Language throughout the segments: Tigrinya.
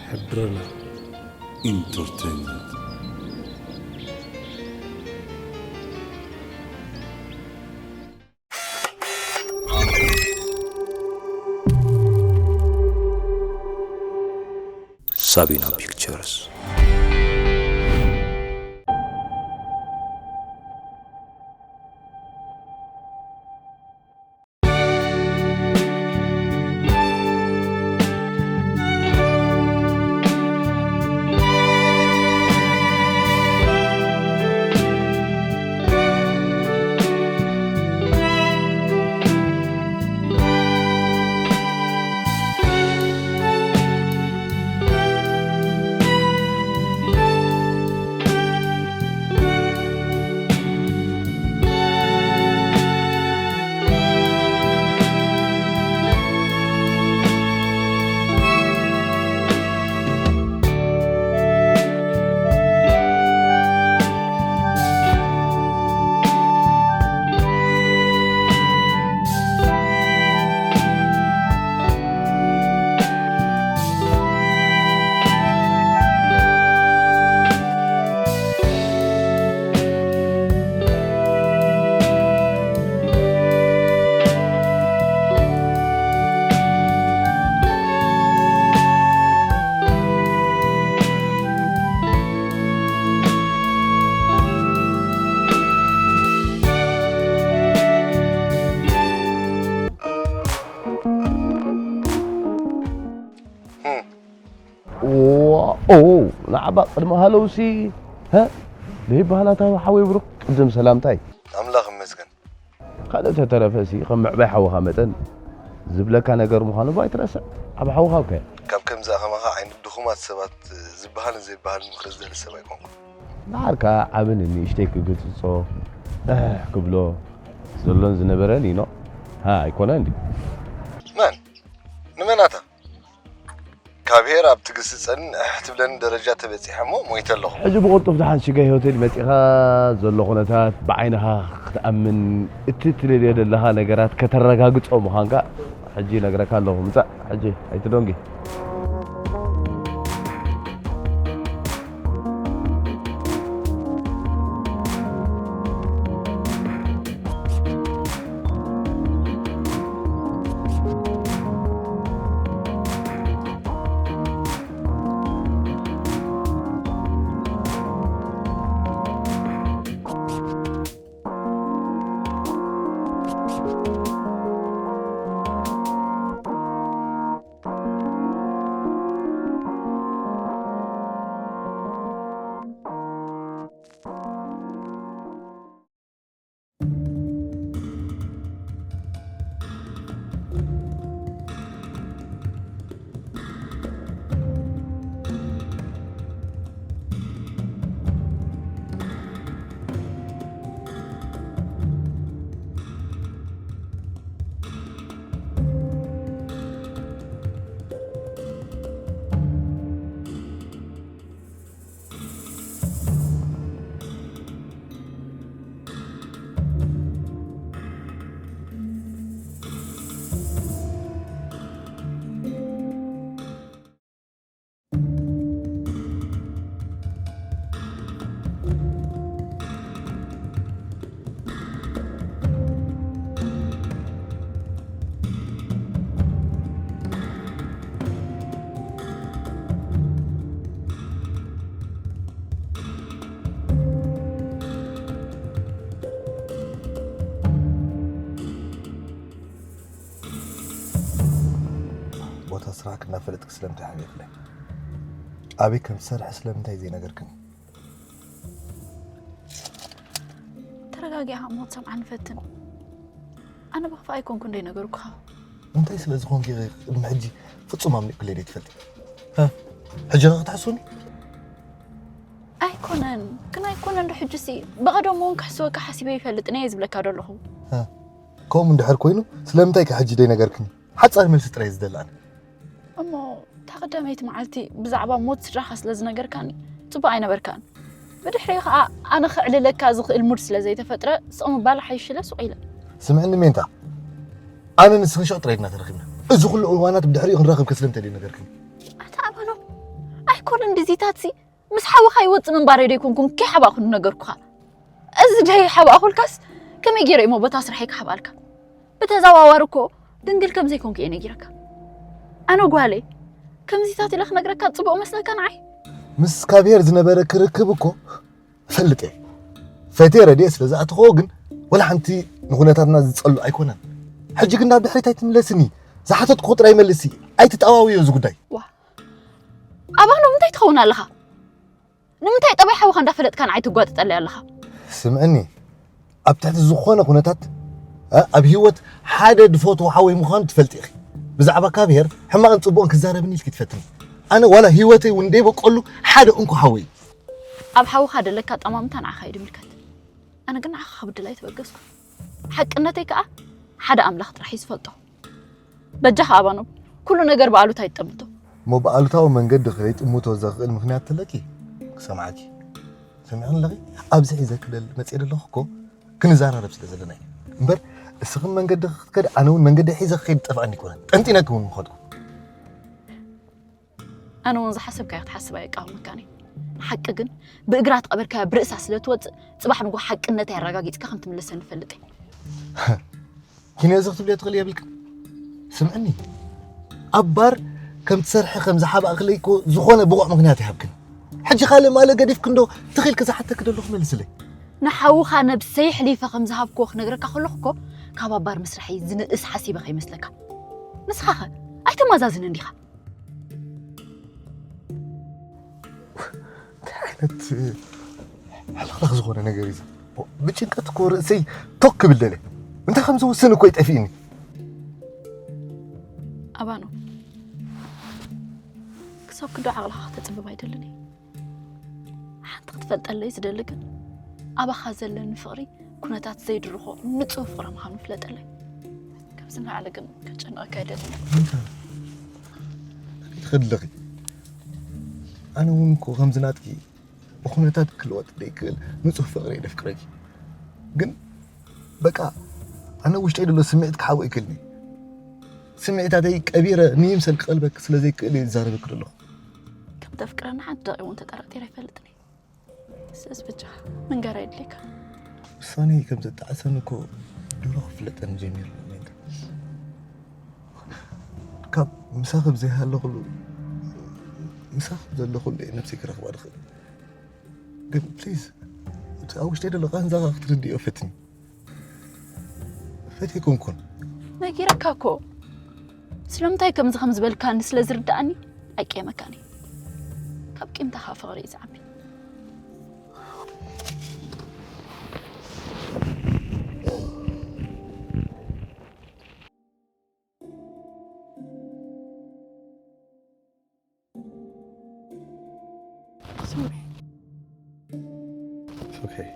ሕድረና ኢንተርቴይንመንት። ሳቢና ፒክቸርስ። ኦ፣ ንዓባ ቅድሚ ሃለውሲ፣ ሀ? ዘይበሃላታዊ ሓወይ ብሩክ፣ ቅድም ሰላምታይ። ኣምላኽ ይመስገን። ካልእ ተተረፈሲ፣ ከም ምዕባይ ሓውኻ መጠን ዝብለካ ነገር ምዃኑ እባ ኣይትረስዕ። ኣብ ሓውኻ እኮ እያ። ካብ ከምዚ ከማኻ ዓይነት ድኹማት ሰባት ዝበሃልን ዘይበሃልን ምኽሪ ዝደሊ ሰብ ኣይኮንኩን። ንዓርካ ዓብን ንእሽተይ ክግጽጾ፣ እሕ ክብሎ ዘሎን ዝነበረን እዩ፣ ኖ? ሃ፣ ኣይኮነን ድዩ? መን? ንመናታ? ካብ ሄር ኣብ ትግስጸንን እሕ ትብለንን ደረጃ ተበጺሐ እሞ ሞይተ ኣለኹ። ሕጂ ብቕልጡፍ ደሓን ሽገ ሆቴል መጺኻ ዘሎ ኩነታት ብዓይንኻ ክትኣምን፣ እቲ ትደልዮ ዘለኻ ነገራት ከተረጋግጾ ምዃንካ ሕጂ እነግረካ ኣለኹ። ምጻእ ሕጂ ኣይትደንጊ። ቦታ ስራሕክ እናፈለጥክ ስለምንታይ ሓቢእክለይ? ኣበይ ከም ትሰርሒ ስለምንታይ ዘይነገርክኒ? ተረጋጊኻ እሞ ክትሰምዓኒ ፈትን። ኣነ ብኽፋእ ኣይኮንኩን ዘይነገርኩኻ። እንታይ ስለ ዝኾንኪ ኢኺ ቅድሚ ሕጂ ፍጹም ኣምሊጥክለይ ዘይትፈልጢ? ሃ? ሕጂ ኸ ክትሕስኒ? ኣይኮነን፣ ግን ኣይኮነን ዶ ሕጂሲ? ብቐደሙ እውን ክሕስወካ ሓሲበ ይፈልጥን እየ ዝብለካ ዶ ኣለኹ። ሃ? ከምኡ እንድሕር ኮይኑ ስለምንታይ ከ ሕጂ ዘይነገርክኒ? ሓጻር መልሲ ጥራይ እዩ ዝደሊ ኣነ። እሞ እታ ቀዳመይቲ መዓልቲ ብዛዕባ ሞት ስድራኻ ስለ ዝነገርካኒ ጽቡቕ ኣይነበርካን። ብድሕሪኡ ኸኣ ኣነ ከዕልለካ ዝኽእል ሙድ ስለ ዘይተፈጥረ ስቕ ምባል ሓይሽ ኢለ ስቕ ኢለ። ስምዕኒ ሜንታ፣ ኣነ ንስኽን ሸቕ ጥራይ ኢና ተረኺብና። እዚ ኩሉ እዋናት ብድሕሪኡ ክንራኸብ ከ ስለምንታይ ዘይነገርክኒ? ኣታ ኣማኖም፣ ኩሉ እንድዚታትሲ ምስ ሓውኻ ይወጽእ ምንባረይ ዶ ኣይኮንኩን ከይሓባእኹ ንነገርኩኻ? እዚ ደይ ሓባእኹልካስ ከመይ ገይረ እሞ ቦታ ስርሐይ ክሓባልካ? ብተዘዋዋሪ እኮ ድንግል ከም ዘይኮንኩ እየ ነጊረካ። ኣነ ጓለይ ከምዚታት ኢለ ክነግረካ ጽቡቕ መስለካ ንዓይ? ምስ ካብሄር ዝነበረ ክርክብ እኮ እፈልጥ እየ። ፈትየ ረድየ ስለ ዝኣተኽዎ ግን ወላ ሓንቲ ንኹነታትና ዝጸሉ ኣይኮነን። ሕጂ ግን ናብ ድሕሪት ኣይትምለስኒ። ዝሓተትኩ ጥራይ መልሲ። ኣይትጣዋውዮ እዚ ጉዳይ። ዋ ኣባኖም እንታይ ትኸውን ኣለኻ? ንምንታይ ጠባይ ሓውኻ እንዳፈለጥካ ንዓይ ትጓጥጠለይ ኣለኻ? ስምዕኒ፣ ኣብ ትሕቲ ዝኾነ ኩነታት እ፣ ኣብ ህይወት ሓደ ድፈትዎ ሓወይ ምዃኑ ትፈልጢ ኢኺ። ብዛዕባ ካብሄር ሕማቕን ጽቡቕን ክዛረብኒ ኢልኪ ትፈትኒ። ኣነ ዋላ ህይወተይ እውን ደይበቀሉ ሓደ እንኮ ሓወይ እዩ። ኣብ ሓውኻ ደለካ ኣጠማምታ ንዓኻ እዩ ድምልከት። ኣነ ግን ንዓኻ ክብድል ኣይተበገስኩ። ሓቅነተይ ከኣ ሓደ ኣምላኽ ጥራሕ እዩ ዝፈልጦ። በጃኻ ኣባኖም ኩሉ ነገር ብኣሉታ ይጠምቶ። እሞ ብኣሉታዊ መንገዲ ከይጥምቶ ዘኽእል ምኽንያት ተለኪ ክሰምዓኪ። ሰሚዕኒ ኣለኺ? ኣብዚ ሒዘ ክደል መፅእ ዘለኹ እኮ ክንዘራረብ ስለ ዘለና እዩ። እምበር እስኽን መንገዲ ክትከድ ኣነ እውን መንገዲ ሒዘ ክኸይድ ጠፍኣኒ ኣይኮነን። ጠንጢነኪ እውን ምኸድኩ። ኣነ እውን ዝሓሰብካዮ ክትሓስብ ኣየቃወመካን እዩ። ንሓቂ ግን ብእግራ ትቐበርካያ ብርእሳ ስለ ትወፅእ ፅባሕ ንጎ ሓቅነተይ ኣረጋጊፅካ ከም ትምለሰኒ እፈልጥ እየ። ኪነ እዚ ክትብልዮ ትኽእል የብልክን። ስምዕኒ ኣብ ባር ከም ትሰርሒ ከም ዝሓባእክለይ እኮ ዝኾነ ብቑዕ ምኽንያት ይሃብክን። ሕጂ ካልእ ማለ ገዲፍክ እንዶ ትኽኢልክ ዝሓተክ ደለኹ መልስለይ። ንሓውኻ ነብሰይ ኣሕሊፈ ከም ዝሃብክዎ ክነግረካ ከለኹ እኮ ካብ ኣብ ባር ምስርሐይ ዝንእስ ሓሲበ ከይመስለካ። ንስኻኸ ኣይተማዛዝንን ዲኻ? እንታይ ዓይነት ሕልኽላኽ ዝኾነ ነገር እዩ እዚ? ብጭንቀት እኮ ርእሰይ ቶክ ክብል ደለ። እንታይ ከም ዝውስን እኮ ይጠፊእኒ። ኣባኖ ክሳብ ክንዶ ዓቕልኻ ከተጽብብ ኣይደልን እየ። ሓንቲ ክትፈልጠለይ ዝደሊ ግን ኣባኻ ዘለኒ ፍቕሪ ኩነታት ዘይድርኾ ንጹህ ፍቕሪ ምዃኑ ፍለጠለይ። ካብዚ ንላዕሊ ግን ከጨንቐካ ኣይደልን። ትኸድለኺ ኣነ እውን እኮ ከምዚ ናትኪ ብኹነታት ክልወጥ ዘይክእል ንጹህ ፍቕሪ እየ ደፍቅረኪ። ግን በቃ ኣነ ውሽጠይ ዘሎ ስምዒት ክሓብኦ ይክእልኒ። ስምዒታተይ ቀቢረ ንይምሰል ክቐልበኪ ስለ ዘይክእል እየ ዝዛረበኪ ዘለኹ። ከም ተፍቅረኒ ሓንቲ ደቒቕ እውን ተጠራጢረ ኣይፈልጥን እየ። ስለዚ በጃኻ ምንጋር ኣየድልየካ። ውሳነይ ከም ዘጣዕሰኒ እኮ ድሮ ክፍለጠኒ ጀሚሩ ነይሩ። ካብ ምሳኺ ብዘይሃለኹሉ ምሳኺ ዘለኹሉ እየ ነብሰይ ክረኽባ ድኽእል። ግን ፕሊዝ እቲ ኣብ ውሽጠይ ዘሎ ቃንዛኻ ክትርድዮ ፈትኒ። ፈትየኩም ኩን ነጊረካ እኮ። ስለምንታይ ከምዚ ከም ዝበልካኒ ስለ ዝርድኣኒ ኣይቀየመካን እየ። ካብ ቂምታ ከዓ ፍቕሪ እዩ ዝዓቢ። It's okay.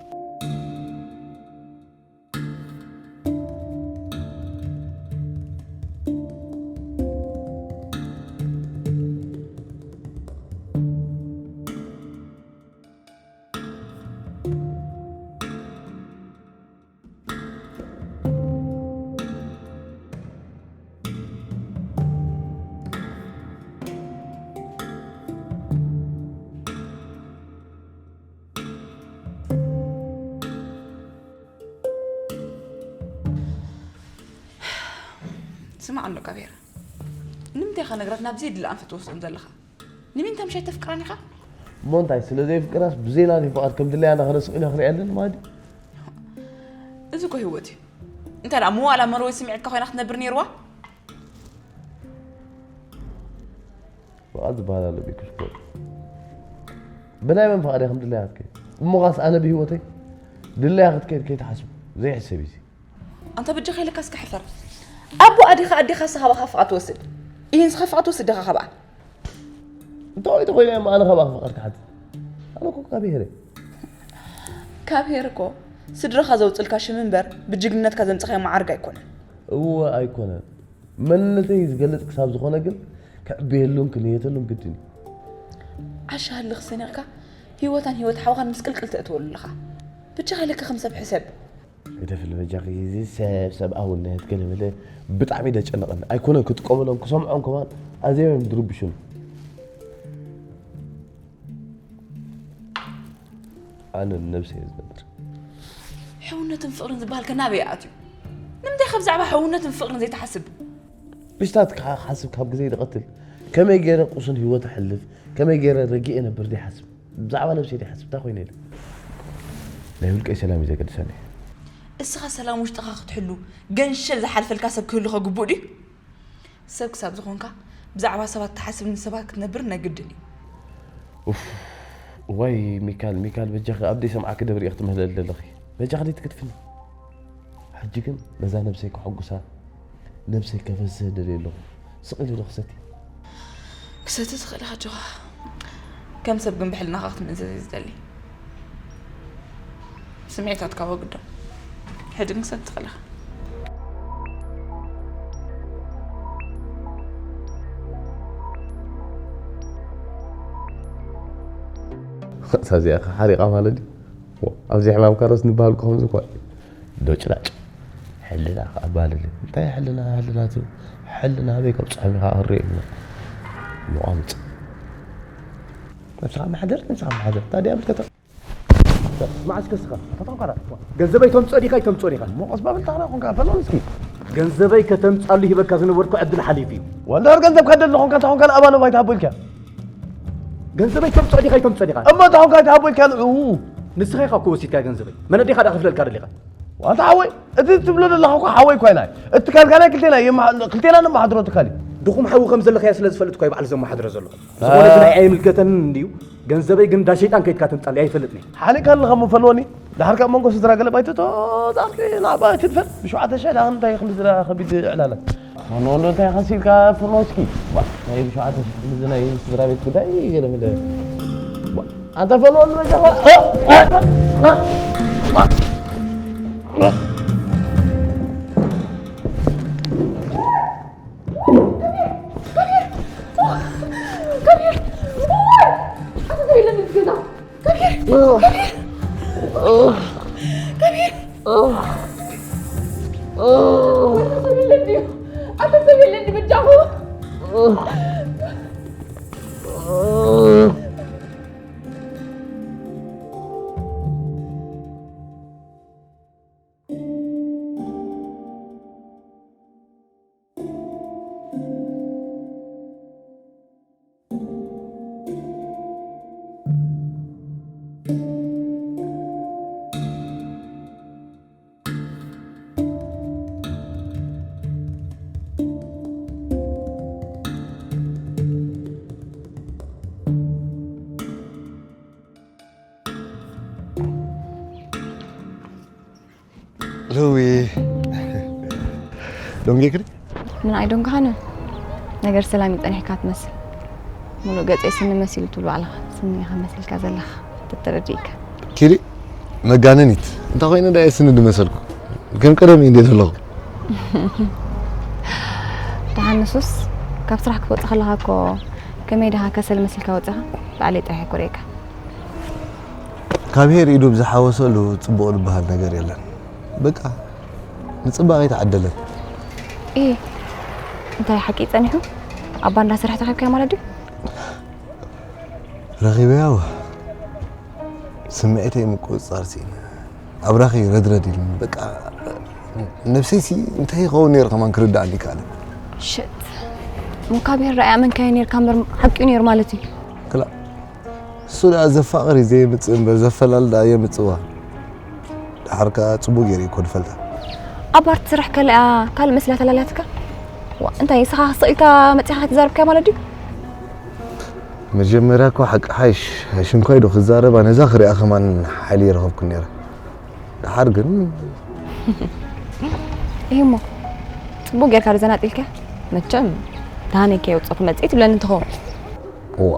ስማዕ ኣሎ ጋብሄር፣ ንምንታይ ኢኻ ነገራት ናብ ዘይድለ ኣንፈት ትወስዶም ዘለኻ? ንምንታይ ምሽ ኣይተፍቅራን ኢኻ? እሞ እንታይ ስለ ዘየፍቅራስ ብዘይ ናተይ ፍቓድ ከም ድላያ እናኸደ ስቕ ኢለ ክሪኣ ኣለኒ ማለት ድዩ? እዚ እኮ ህይወት እዩ። እንታይ ደኣ መዋእላ መርወይ ስምዒትካ ኮይና ክትነብር ነይርዋ? ፍቓድ ዝበሃል ኣሎ ቤኪ ሽኮር። ብናይ መን ፍቓድ እያ ከም ድላያ ክትከይድ? እሞ ኻስ ኣነ ብህይወተይ ድላያ ክትከይድ ከይትሓስቡ ዘይሕሰብ እዩ እዚ። ኣንታ በጃኻ ኢለካ እስከ ሕፈር። ኣቦ ኣዴኻ ኣዴኻስ ካባኻ ፍቓድ ትወስድ? ኢሂ ንስኻ ፍቓድ ትወስድ ዲኻ ካብኣ? እንተኾይኑ ተኾይኑ እሞ ኣነ ካባኻ ፍቓድ ክሓትት? ኣነ እኮ ካብ ሄረ። ካብ ሄር እኮ ስድራኻ ዘውፅልካ ሽም እምበር ብጅግንነትካ ዘምፅኻዮ መዓርግ ኣይኮነን። እወ ኣይኮነን። መንነተይ ዝገልፅ ክሳብ ዝኾነ ግን ክዕብየሉን ክንየተሉን ግድን እዩ። ዓሻ ህልኽ ሰኒቕካ ህይወታን ህይወት ሓውኻን ምስቅልቅል ተእትወሉ ኣለኻ። ብቻ ከይለካ ከም ሰብ ሕሰብ። ግደፍኒ በጃኺ እዚ ሰብ ሰብኣውነት ገለ መለ ብጣዕሚ ደጨነቐኒ ኣይኮነን ክጥቀመሎም ክሰምዖም ከማን ኣዝዮም እዮም ዝርብሹኒ። ኣነ ንነብሰይ እየ ዝነብር። ሕውነትን ፍቕርን ዝበሃል ከ ናበይ ኣትዩ? ንምንታይ ካብ ብዛዕባ ሕውነትን ፍቕርን ዘይትሓስብ? ብሽታት ክሓስብ ካብ ግዜ ዝቐትል ከመይ ገይረ ቁሱን ህይወት ኣሕልፍ ከመይ ገይረ ረጊእ የነብር ዘይሓስብ ብዛዕባ ነብሰይ ዘይሓስብ እንታይ ኮይነ ኢለ ናይ ውልቀይ ሰላም እዩ ዘገድሰኒ። እስኻ ሰላም ውሽጥኻ ክትሕሉ ገንሸል ዝሓልፈልካ ሰብ ክህሉ ከግቡእ ድዩ? ሰብ ክሳብ ዝኾንካ ብዛዕባ ሰባት ትሓስብ ንሰባት ክትነብር ናይ ግድን እዩ። ኡፍ ዋይ ሚካል ሚካል በጃኺ ኣብ ደይ ሰምዓ ክደብር ክትምህለል ዘለኺ በጃኺ ደይ ትክትፍኒ። ሕጂ ግን ነዛ ነብሰይ ከሐጉሳ ነብሰይ ከፈስህ ደልየ ኣለኹ። ስቕ ኢሉ ዶ ክሰቲ? ክሰቲ ትኽእል ኢኻ ጆኻ። ከም ሰብ ግን ብሕልናኻ ክትምእዘዝ እየ ዝደሊ። ስምዒታትካ ወግዶ። ሕጂ ግን ክሰቲ ትኽእል ኢኻ። ሳዚኣ ሓሪቓ ማለት ድዩ? ኣብዚ ሕማም ካሮስ ንበሃል ከምዚ እኳ ዶጭላጭ ሕልና ኣባልል እንታይ ሕልና ሕልና ት ሕልና ኣበይ ከብፅሖም ኢኻ ክርኢ እሞ ምቋምፅ ነብስኻ ማሕደር ነብስኻ ማሕደር ታዲያ ምልከተ መዓስ ከስኻ ገንዘበይ ተምፅኦ ዲኻ ይተምፅኦ ዲኻ ሞቆስ ባብል ታራ ኮንካ ፈሎን እስኪ ገንዘበይ ከተምፃሉ ሂበካ ዝነበርኩ ዕድል ሓሊፉ እዩ ወንዳር ገንዘብ ካደለ ኮንካ ተኾንካ ኣባኖ ባይታ ኣቦልካ ገንዘበይ ተምፅኦ ዲኻ ይተምፅኦ ዲኻ እሞ ተኾንካ ተሃቦልካ ንዑ ንስኻ ኢኻ እኮ ወሲድካ ገንዘበይ መነዴኻ ዳ ክፍለልካ ደሊኻ ኣንታ ሓወይ እቲ ትብሎ ዘለኻ እኮ ሓወይ እኮ ኣይናይ እቲ ካልካላይ ክልቴና ክልቴና ነመሓድሮ ትካል እዩ ድኹም ሓዊ ከም ዘለኻዮ ስለ ዝፈልጥ እኮ ባዕሉ ዘመሓድሮ ዘለኹ ዝኾነ ግን ኣይምልከተንን እንድዩ ገንዘበይ ግን ዳ ሸይጣን ከይድካ ተምፃለይ ኣይፈልጥን እየ ሓሊካ ኣለኻ እሞ ፈልወኒ ድሓር ካብ መንጎ ስድራ ገለ ባይቶ ተወፃእቲ ንዓባ ኣይትድፈር ብሸውዓተ ሺሕ ዳኽን እንታይ ክንዲ ዝራ ከቢድ ዕላላት ፈኖ ኣሎ እንታይ ከሲልካ ፈኖ እስኪ ናይ ብሸውዓተ ሺሕ ክንዲ ናይ ስድራ ቤት ጉዳይ ገለ ምለ ኣንተ ፈኖ ኣሎ ሎሚ ዶንጌ ክሪ ምን ኣይዶንግኻን ነገር ሰላም ይጸኒሕካ ትመስል ሙሉእ ገጸይ ስኒ መሲሉ ትብሎ ኣለኻ ስኒ ኢኻ መሲልካ ዘለኻ ተተረዲእካ ኪሪ መጋነኒት እንታይ ኮይነ ዳ ስኒ ድመሰልኩ ከም ቀደም እንዴ ዘለኹ ተሓንሱስ ካብ ስራሕ ክትወጽእ ከለኻ እኮ ከመይ ድኻ ከሰል መሲልካ ወጽኻ ባዕለይ ጥራሕ ይኮርየካ ካብ ሄር ኢዱ ብዝሓወሰሉ ጽቡቕ ዝበሃል ነገር የለን። በቃ ንጽባቐ ኣይተዓደለን። ኢ እንታይ ሓቂ ጸኒሑ ኣብ ባንዳ ስራሕ ተረኺብካዮ ማለት ድዩ? ረኺበያዋ ስምዒተይ ምቁጽጻር ስኢነ ኣብራኺ ረድረድ ኢሉኒ በቃ ነብሰይሲ እንታይ ይኸውን ነይሩ ከማን ክርድኣኒ ይከኣለ። ሽት ሙካቢር ረኣያ መንካዮ ነይርካ እምበር ሓቂኡ ነይሩ ማለት እዩ። ክላ እሱ ደኣ ዘፋቕር እዩ ዘየምጽእ እምበር ዘፈላሊ ደኣ የምጽእዋ። ደሓር ከኣ ጽቡቕ ገይሩ እዩ እኮ ዝፈልጣ። ኣብ ኣርቲ ስራሕ ከላ እያ ካልእ መስላ ተላልያትካ? ዋ እንታይ ንስኻ ስቕ ኢልካ መጺኻ ከይትዛረብካያ ማለት ድዩ? መጀመርያ እኮ ሓቂ ሓይሽ ሽንኳይ ዶ ክዛረባ ነዛ ክሪኣ ከማን ሓይሊ ይረኸብኩ ነይረ። ደሓር ግን እሂሞ ጽቡቕ ጌርካ ዶ ዘናጢልካ? መቸም ደሃነይ ከየውፅእ ክመፅእ ትብለኒ እንትኸውን። እዋ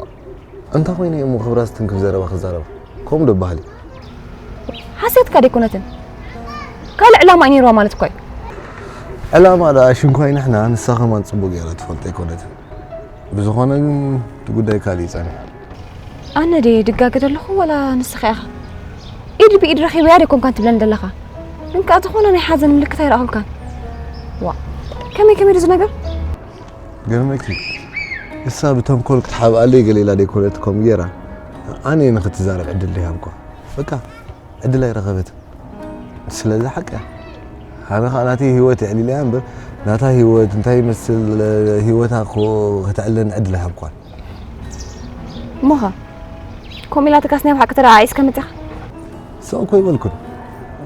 እንታይ ኮይነ እሞ ክብራ ዝትንክፍ ዘረባ ክዛረባ ከምኡ ዶ በሃሊ ሓስያትካ ደይኮነትን ካልእ ዕላማ እዩ ነይርዋ ማለት እኳ እዩ ዕላማ ደኣ ሽንኳይ ንሕና ንሳ ከማን ፅቡቅ ገይራ ትፈልጦ ኣይኮነትን ብዝኾነ ግን እቲ ጉዳይ ካልእ እዩ ጸኒሑ ኣነ ድየ ድጋገ ደለኹ ወላ ንስኻ ኢኻ ኢድ ብኢድ ረኺበያ ደይኮንካን ትብለኒ ደለኻ ግን ከኣ ዝኾነ ናይ ሓዘን ምልክት ኣይረኣኹልካን ዋ ከመይ ከመይ ድዚ ነገር ገርመኪ እሳ ብተንኮል ክትሓብኣለይ ገለ ኢላ ደይኮነት ከምኡ ገይራ ኣነ እየ ንክትዛረብ ዕድል ደይሃብኳ በቃ ዕድል ኣይረኸበት። ስለዚ ሓቂ እያ። ኣነ ከዓ ናተይ ህይወት የዕሊለያ እምበር ናታ ህይወት እንታይ ይመስል፣ ህይወታ እኮ ከተዕልለኒ ዕድል ኣይሃብኳን። እሞኻ ከምኡ ኢላትካስ ናይ ብሓቂ ተረኣኢስ ከምፅኻ ሰው እኮ ይበልኩን።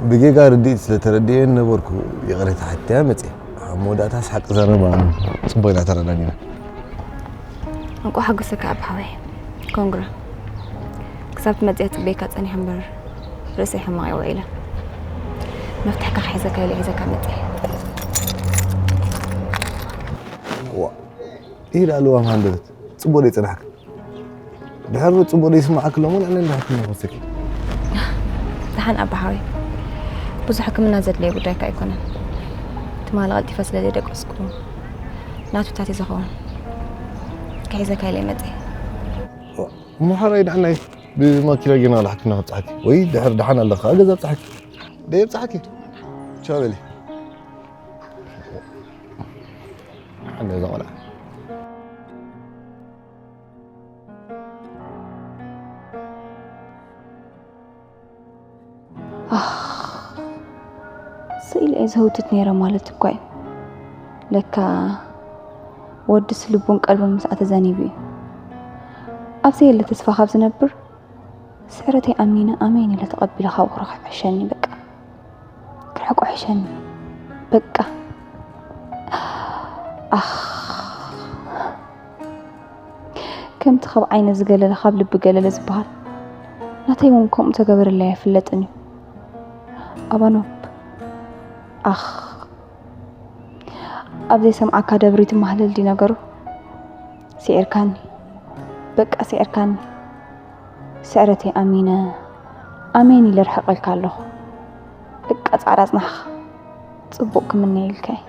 ብጌጋ ርድኢት ስለተረድኤ ነበርኩ ይቕሬታ ሓትያ መፅየ። ኣብ መወዳእታስ ሓቂ ዘረባ ፅቡቅ ኢና ተረዳዲና። እንቋ ሓጎሰካ ኣብ ሓወይ። ኮንግራ። ክሳብ ትመፅእ እየ ፅበየካ ፀኒሐ እምበር ርእሰይ ሕማቕ እየ ውዒለ። መፍትሕካ ክሕዘካ ኢለ ሒዘካ መፅየ። ዋ ኢድ ኣለዋ ሃንደበት። ፅቡቅ ደይ ፅናሕካ። ድሕሪ ፅቡቅ ደይ ስማዓክ ሎሞ ንዕነ እንዳሕክምና ክወስደኪ። ደሓን ኣባ ሓወይ። ብዙሕ ሕክምና ዘድለየ ጉዳይካ ኣይኮነን። ትማሊ ቀልጢፈ ስለ ዘይደቀስኩ ናቱታት እዩ ዝኸውን። ክሒዘካ ኢለ መፅየ። እሞ ሓራይ ደሓናይ ብማኪና ጌና ላሕክና ክብፅሓኪ ወይ ድሕር ደሓን ኣለካ ገዛ ብፅሓኪ ደየ ብፅሓኪ ቻው በሊ ሓንደ እዛ ቆልዓ ስኢል እየ ዝህውትት ነይረ ማለት እኳ እዩ። ለካ ወድስ ልቡን ቀልቡን ምስኣ ተዛኒቡ እዩ። ኣብ ዘየለ ተስፋ ካብ ዝነብር ስዕረተይ ኣሚነ ኣሜን ኢለ ተቐቢለ ካብኡ ክርሕቆ ሕሸኒ በቃ። ክርሕቆ ሕሸኒ በቃ። ኣኽ ከምቲ ካብ ዓይነ ዝገለለ ካብ ልቢ ገለለ ዝበሃል ናተይ እውን ከምኡ ተገበረለይ ኣይፍለጥን እዩ ኣባኖብ ኣኽ ኣብ ዘይሰምዓካ ደብሪት ማህለል ድዩ ነገሩ ስዒርካኒ በቃ ስዒርካኒ ስዕረተይ ኣሚነ ኣሜን ኢለ ርሕቐልካ ኣለኹ በቃ ፃዕዳ ፅናሕኻ ፅቡቕ ክምነየልካ እየ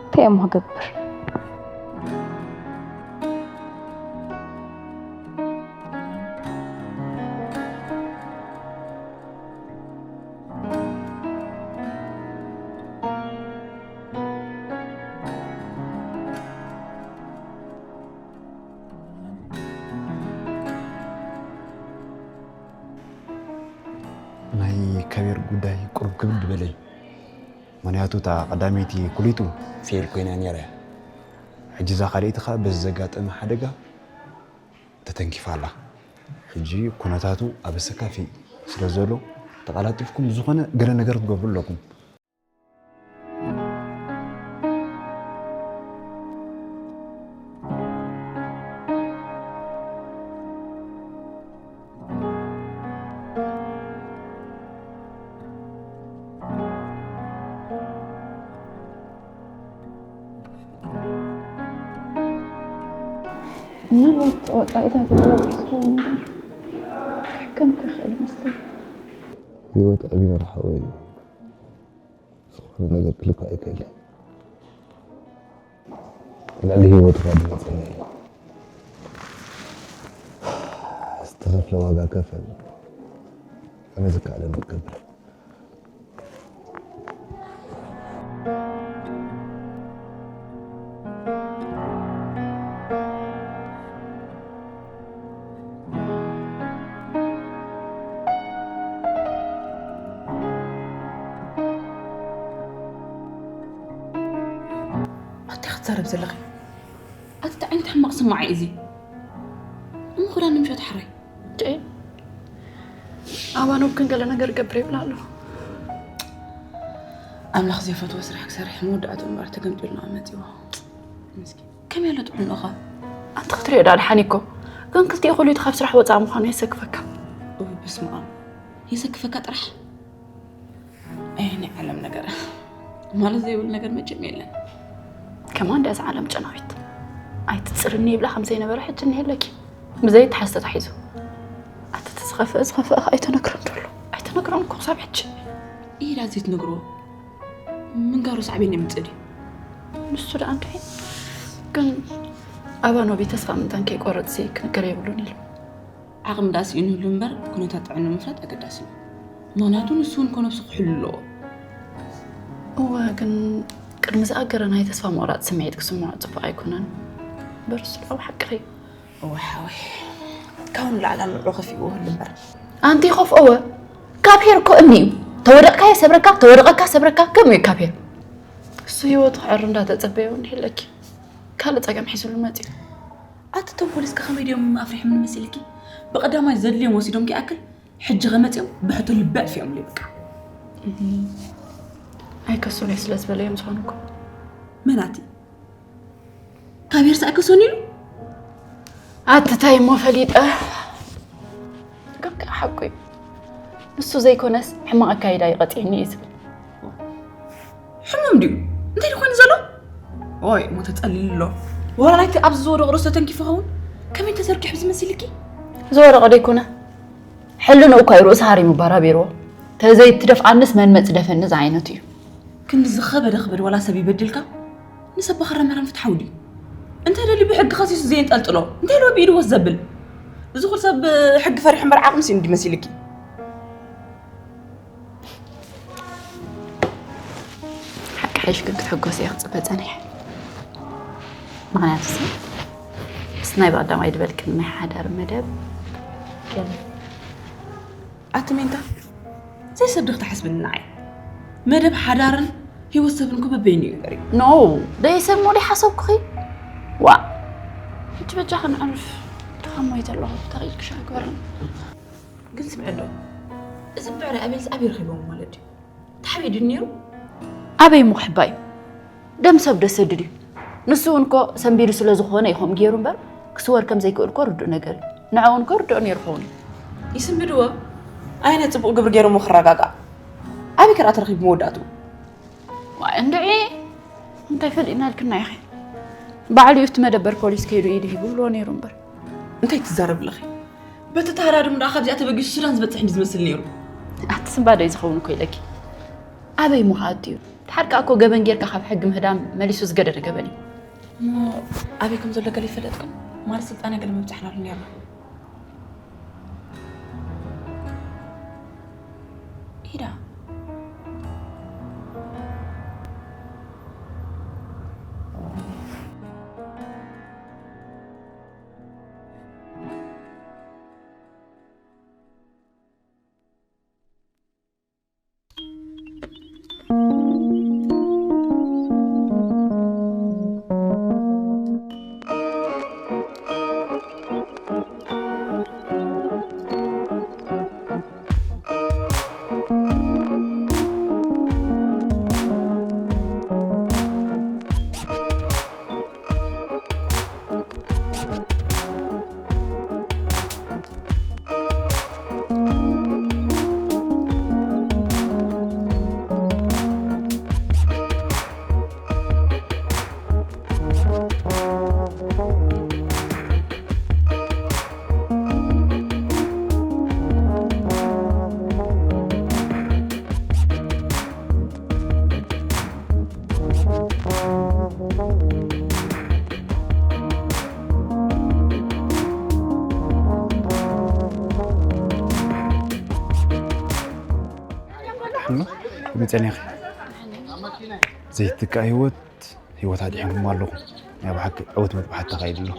እንታይ እሞ ክገብር ናይ ከቢር ጉዳይ ቁሩብ ክብድ በለይ ምክንያቱ እታ ቀዳመይቲ ኩሊቱ ፌል ኮይና ነይራ እያ ሕጂ እዛ ካልኣይቲ ከዓ በዚ ዘጋጠመ ሓደጋ ተተንኪፋ ኣላ ሕጂ ኩነታቱ ኣብ ኣሰካፊ ስለ ዘሎ ተቐላጢፍኩም ዝኾነ ገለ ነገር ክትገብሩ ኣለኩም ምናልባት ወፃኢታት ተበጊስኩም ክሕከም ክኽእል ይመስለኒ ህይወት ኣቢና ሓወይ ዝኾነ ነገር ክልካ ኣይክእል ልዕሊ ህይወትካ ድመፀና ዘሎ ዝተኸፍለ ዋጋ ከፈል ኣነ ዝከኣለ ክገብር ኣቲ ክትዛረብ ዘለኺ ኣቲ እንታይ ዓይነት ሕማቕ ስማዓይ እዚ እሞ ክዳን ንምሸት ሓራይ ጨይ ኣባኖብ ግን ገለ ነገር ገብር ይብላ ኣለኹ ኣምላኽ ዘይፈትዎ ስራሕ ክሰርሕ መወዳእትኡ እምበር ተገምጢሉና መፂዎ ምስኪን ከመይ ኣሎ ጥዕንኡኻ ኣንቲ ክትሪኦ ዳ ድሓን እኮ ግን ክልቲኡ ኩሊቱ ካብ ስራሕ ወፃእ ምዃኑ የሰክፈካ እው በስመኣብ የሰክፈካ ጥራሕ ኣይ ናይ ዓለም ነገር ማለት ዘይብል ነገር መቸም የለን ከማን ድያ እዛ ዓለም ጨናዊት ኣይትፅርኒ ይብላ ከም ዘይነበረ ሕጂ እኒሀለኪ ብዘይተሓዝ ተታሒዙ ኣቲ እቲ ዝኸፍአ ዝኸፍአ ከ ኣይተነግሮን ዘሎ ኣይተነግሮን እኮ ክሳብ ሕጂ ኢዳ ዘይትነግርዎ ምንጋሩ ሳዕቤን የምፅእ ድዩ ንሱ ደኣ እንታይ ግን ኣባኖቢ ተስፋ ምንታን ከይቆረፅሲ ክንገር የብሉን ኢሉ ዓቕሚ ደኣ ስኢኑ ይህሉ እምበር ኩነታት ጥዕንኡ ምፍላጥ ኣገዳሲ እዩ ምኽንያቱ ንሱ እውን ኮ ነብሱ ክሕሉ ኣለዎ እወ ግን ቅድሚ ዝኣገረ ናይ ተስፋ ምቑራፅ ስምዒት ክስምዖ ፅቡቕ ኣይኮነን በርሱ ደኣ ብሓቂ እዩ እወ ሓወይ ካብኡ ንላዕሊ ኣልምዑ ከፊእዎ ይህሉ እምበር ኣንቲ ኸፍኦወ ካብ ሄር እኮ እምኒ እዩ። ተወደቕካ የሰብረካ፣ ተወደቐካ ሰብረካ፣ ከምኡ እዩ ካብ ሄር። እሱ ህይወቱ ክዕር እንዳተጸበየ እውን ይህለኪ። ካልእ ጸገም ሒዙሉ መጺኡ። ኣቲ እቶም ፖሊስ ከ ከመይ ድዮም ኣፍሪሖም ንመሲልኪ? ብቐዳማይ ዘድልዮም ወሲዶም ክይኣክል፣ ሕጂ ከመጺኦም ብሕቶ ልቢ ኣጥፊኦምሉ በቃ። ኣይከሱን እየ ስለ ዝበለ እዮም ዝኾኑ እኮ። መን ኣቲ? ካብ ሄርሳ ኣይከሶን ኢሉ? ኣትታይ እሞ ፈሊጠ። ግን ከዓ ሓቁ እዩ። ንሱ ዘይኮነስ ሕማቕ ኣካይዳ እዩ ቀፂዕኒ እዩ ዝብል። ሕሙም ድዩ? እንታይ ድኾይኑ ዘሎ? ኦይ፣ እሞ ተጸሊሉ ኣሎ። ወላ ናይቲ ኣብዚ ዝወደቑ ርእሱ ተተንኪፉ ኸውን? ከመይ ተዘርጊሑ ዝመስልኪ? ዝወደቐ ዶ ይኮነ? ሕልንኡ እኳ እዩ ርእሱ ሃሪሙ ባራቢርዎ። ተዘይትደፍኣንስ መን መጽደፈኒ ዝዓይነቱ እዩ። ክንዲ ዝኸበደ ክበድ ዋላ ሰብ ይበድልካ? ንሰብ ብኽረ መረን ፍትሓዊ ድዩ? እንተ ደሊ ብሕጊ ከሲሱ ዘየንጠልጥሎ፣ እንታይ ኢልዎ ብኢዱ ወስ ዘብል? እዚ ኩሉ ሰብ ብሕጊ ፈሪሑ እምበር ዓቕሚ ስኢኑ ድዩ መሲልኪ? ሓቂ ሓይሽ ግን ክትሕጎስ እየ ክጽበ ጸኒሐ። ምኽንያቱ ሲ፣ ምስ ናይ ብቐዳማይ ድበልክን ናይ ሓዳር መደብ ገለ። ኣቲ ሜንታ፣ ዘይሰብ ዶ ክትሓስብኒ ንዓይ? መደብ ሓዳርን ህይወት ሰብን እኮ በበይኑ እዩ ገሪብ። ኖ፣ ደይ ሰብ ሞዴ ሓሰብኩኺ? ዋ፣ ሕጂ በጃ ክንዕርፍ ድኻም ወይ ዘለኹ ተኽኢልክሽ ኣግበርኒ። ግን ስምዒ ዶ፣ እዚ ብዕራይ ኣቤልስ ኣበይ ረኺቦም ማለት ድዩ? ተሓቢኡ ድዩ ነይሩ? ኣበይ እሞ ክሕባእ እዩ? ደም ሰብ ደሰድድ እዩ። ንሱ እውን እኮ ሰንቢዱ ስለ ዝኾነ እዩ ከምኡ ገይሩ እምበር፣ ክስወር ከም ዘይክእል እኮ ርዱእ ነገር እዩ። ንዕኡ እውን እኮ ርድኦ ነይሩ ክኸውን እዩ። ይስንብድዎ። ኣይ፣ ናይ ጽቡቕ ግብሪ ገይሮሞ ክረጋጋእ። ኣበይ ከ ደኣ ተረኺቡ መወዳእትኡ? ዋይ፣ እንድዒ፣ እንታይ ፈሊጥና ኢልክና ኢኺ? ባዕሉ እዩ እቲ መደበር ፖሊስ ከይዱ ኢዱ ሂቡልዎ ነይሩ እምበር። እንታይ ትዛረብ ኣለኺ? በቲ ታህራድም ደኣ ካብዚኣ ተበጊሱ ሱዳን ዝበጽሕ እንዲ ዝመስል ነይሩ። ኣቲ ስንባደ እዩ ዝኸውን እኮ ኢለኪ። ኣበይ እሞ ክኣቱ እዩ? ድሓር ከኣ እኮ ገበን ጌርካ ካብ ሕጊ ምህዳም መሊሱ ዝገደደ ገበን እዩ። እሞ ኣበይ ከም ዘሎ ገለ ይፈለጥኩም? ማለት ስልጣነ ገለ ምብጻሕናሉ ነይርና። ኢዳ። እሞ፣ ከመይ ጸኒኺ? ዘይትካእ ህይወት፣ ህይወት ኣድሒንኩም ኣለኹም። ናይ ብሓቂ ዕውት መጥባሕቲ ተኻይዱ ኣሎ።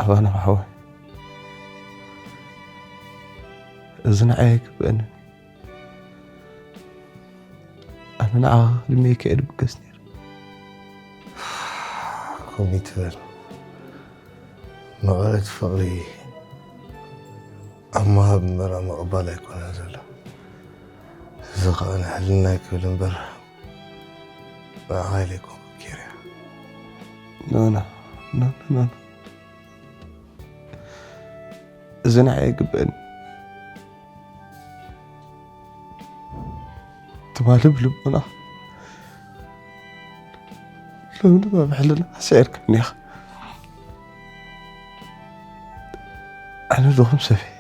ኣባና ሓወይ፣ እዚ ንዓይ ኣይግብአንን። ኣነ ንዓኻ ቅድመይ ከየ ድብገስ ነይረ። ከምኡ ይትበል። መቐረት ፍቕሪ ኣብ ምሃብ እምበር ኣብ ምቕባል ኣይኮነን ዘሎ። እዚ ኸኣ ንሕልናይ ክብል እምበር ንዓኻ ኢለ ኣይኮንኩን ኬርያ። ኖ፣ ኖ፣ ኖ፣ ኖ፣ ኖ። እዚ ንዓይ ኣይግብእን። ትማሊ ብልቦና እምኒ ብሕልና ስዒርካኒ ኢኻ። ኣነ ድኹም ሰብ እየ።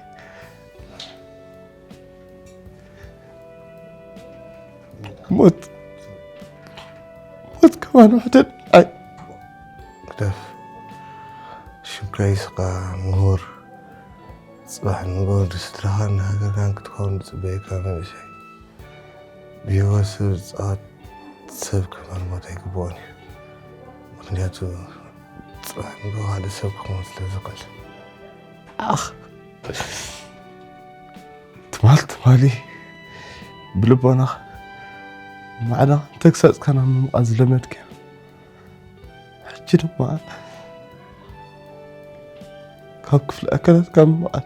ሞት ሞት ከማን ውሕደን ኣይ ግደፍ። ሽምካ ይስኻ ምሁር፣ ጽባሕ ንግሆ ንስድራኻን ንሃገርካን ክትከውን ዝጽበየካ መንእሰይ። ብህይወት ሰብ ዝጻወት ሰብ ከማን ሞት ኣይግብኦን እዩ። ምኽንያቱ ጽባሕ ንግሆ ካልእ ሰብ ክኸውን ስለ ዝኽእል። ኣኽ ትማል ትማሊ ብልቦናኻ ማዕዳ ተግሳጽካ ናብ ምምቓል ዝለመድካዮ፣ ሕጂ ድማ ካብ ክፍሊ ኣካላትካ ምምቓል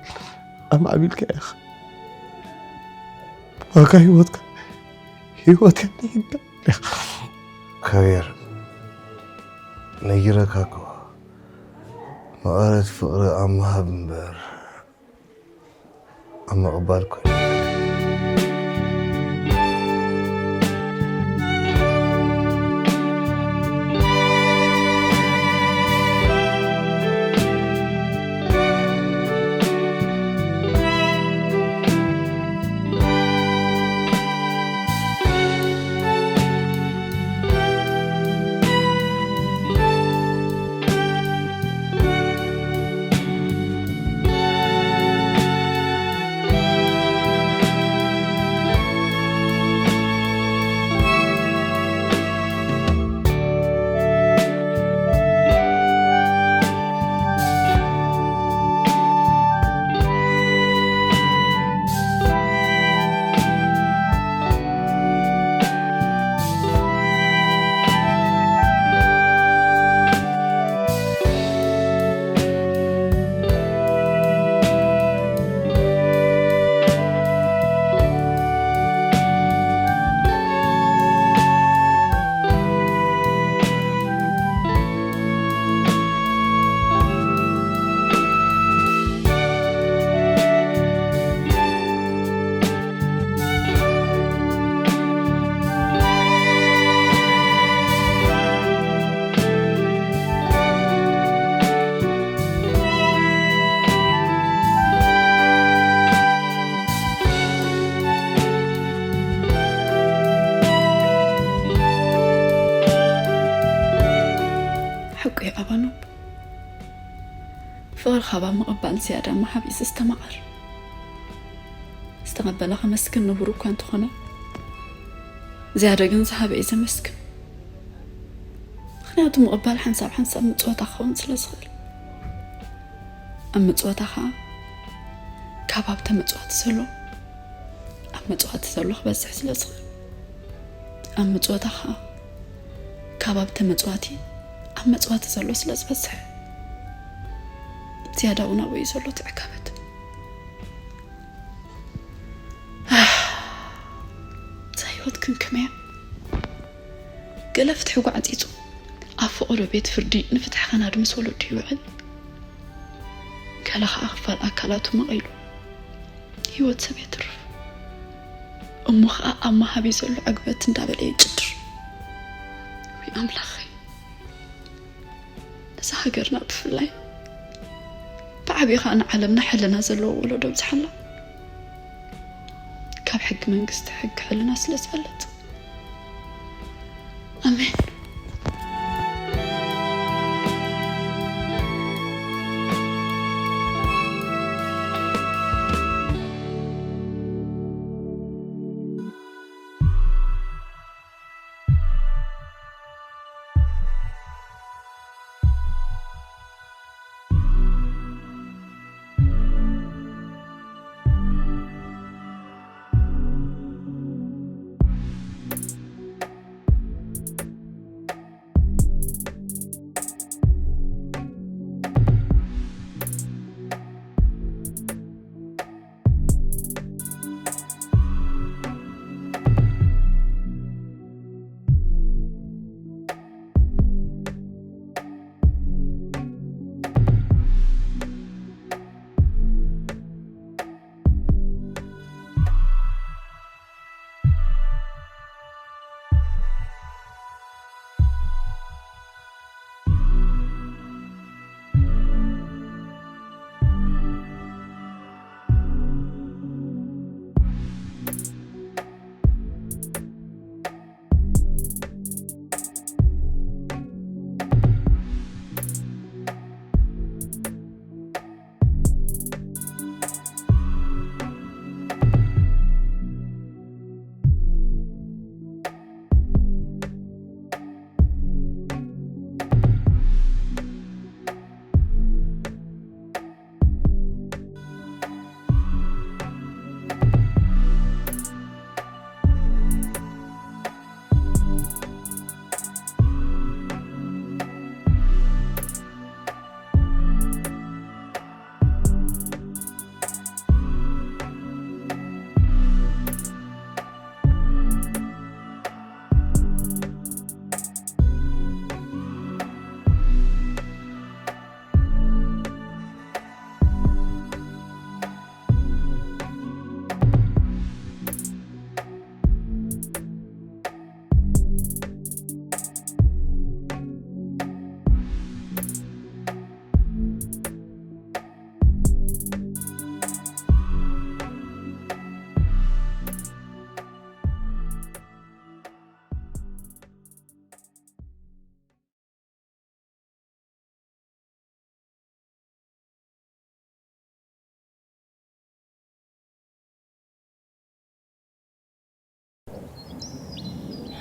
ኣማዕቢልካ ኢኻ። ዋጋ ህይወትካ ህይወት ኢኻ። ካቤር፣ ነጊረካ እኮ፣ መቐረት ፍቕሪ ኣብ ምሃብ እምበር ኣብ ምቕባል ኮይኑ። ሓቁ እዩ ኣባኖ። ፍቕሪ ካብ ኣብ ምቕባል ዝያዳ ምሃብ እዩ ዘስተማቕር። ዝተቐበለ ከመስግን ንቡር እኳ እንተኾነ፣ ዝያዳ ግን ዝሃበ እዩ ዘመስግን። ምኽንያቱ ምቕባል ሓንሳብ ሓንሳብ ምጽወታ ክኸውን ስለ ዝኽእል። ኣብ ምጽወታ ኸኣ ካብ ኣብ ተመጽዋቲ ዘሎ ኣብ መጽዋቲ ዘሎ ክበዝሕ ስለ ዝኽእል፣ ኣብ ምጽወታ ኸኣ ካብ ኣብ ተመጽዋቲ ኣብ መጽዋቲ ዘሎ ስለ ዝበዝሕ፣ ዝያዳ እውን ኣብኡ እዩ ዘሎ እቲ ዕጋበት። እዛ ህይወት ክንከመያ፣ ገለ ፍትሒ ጓዕጺጹ ኣብ ፈቐዶ ቤት ፍርዲ ንፍትሒ ከናዲ ምስ ወለዱ ይውዕል። ገለ ኸኣ ክፋል ኣካላቱ መቒሉ ህይወት ሰብ የትርፍ። እሞ ኸኣ ኣብ መሃቢ ዘሎ ዕግበት እንዳበለ ይጭድር። ወይ ኣምላኸይ፣ ነዛ ሃገርና ብፍላይ ብዓብዩ ኸኣ ንዓለምና ሕልና ዘለዎ ወለዶ ኣብዝሓልና። ካብ ሕጊ መንግስቲ ሕጊ ሕልና ስለ ዝፈልጥ። ኣሜን።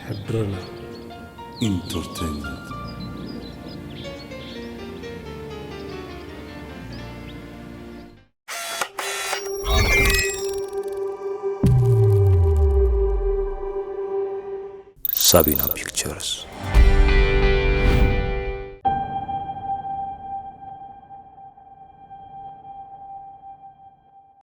ሕድርና ኢንተርቴይንመንት። ሳቢና ፒክቸርስ።